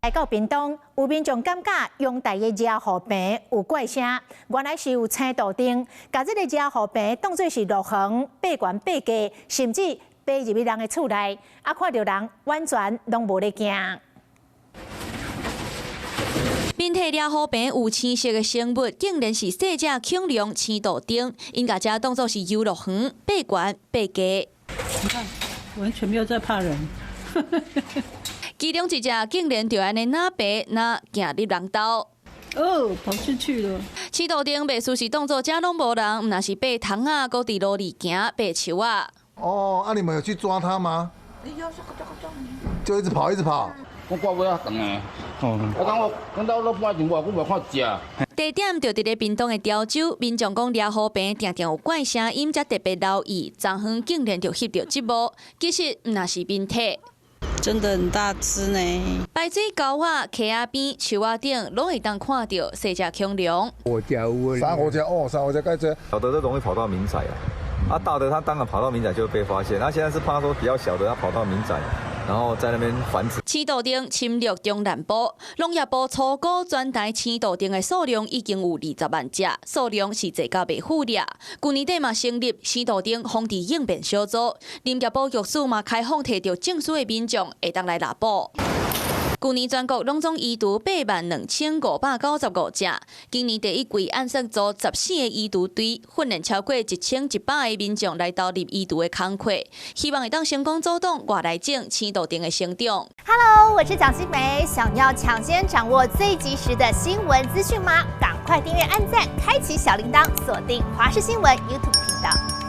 來到屏東，有民眾感覺陽台的遮雨棚有怪聲，原來是有青杜鵑，共這个遮雨棚當做是樂園，爬懸爬架，甚至爬入去人的厝內，啊，看著人完全攏無咧驚。面體掠雨棚有青色的生物，竟然是細隻恐龍青杜鵑，𪜶共遮當做是遊樂園，爬懸爬架。你看，完全沒有在怕人。其中一隻竟然就按呢若爬若行入人兜。哦，跑進去了。青杜鵑袂輸是當做遮攏無人，毋若是爬窗仔，閣佇路裡行爬樹仔。哦，啊，你們有去抓它嗎？就一直跑，一直跑。我掛尾仔長的，我講我講到落半場，我閣無看食。地點就佇咧屏東的潮州，民眾講掠雨棚定定有怪聲音，才特別留意。昨昏竟然就翕著這幕，其實毋若是面體。真的很大隻呢。排水溝仔、溪仔邊、樹仔頂，攏會當看著細隻恐龍。我家有三五隻哦，三五隻蓋這。小的都容易跑到民宅啊，啊大的它當然跑到民宅就會被發現。那現在是怕說比較小的，它跑到民宅，然後在那邊繁殖。青杜鵑侵略中南部，農業部初估全台青杜鵑的數量已經有20萬隻，數量是濟甲袂赴掠。舊年底嘛成立青杜鵑防治應變小組，林業部局署嘛開放提著證書的民眾會當來獵捕。舊年全國攏總移除82,595隻，今年第一季按算組14個移除隊，訓練超過1100個民眾來投入移除的工課，希望會當成功阻擋外來種青杜鵑的生長。 Hello，我是蔣新梅，想要搶先掌握最及時的新聞資訊嗎？趕快訂閱、按讚、開啟小鈴鐺，鎖定華視新聞 YouTube 頻道。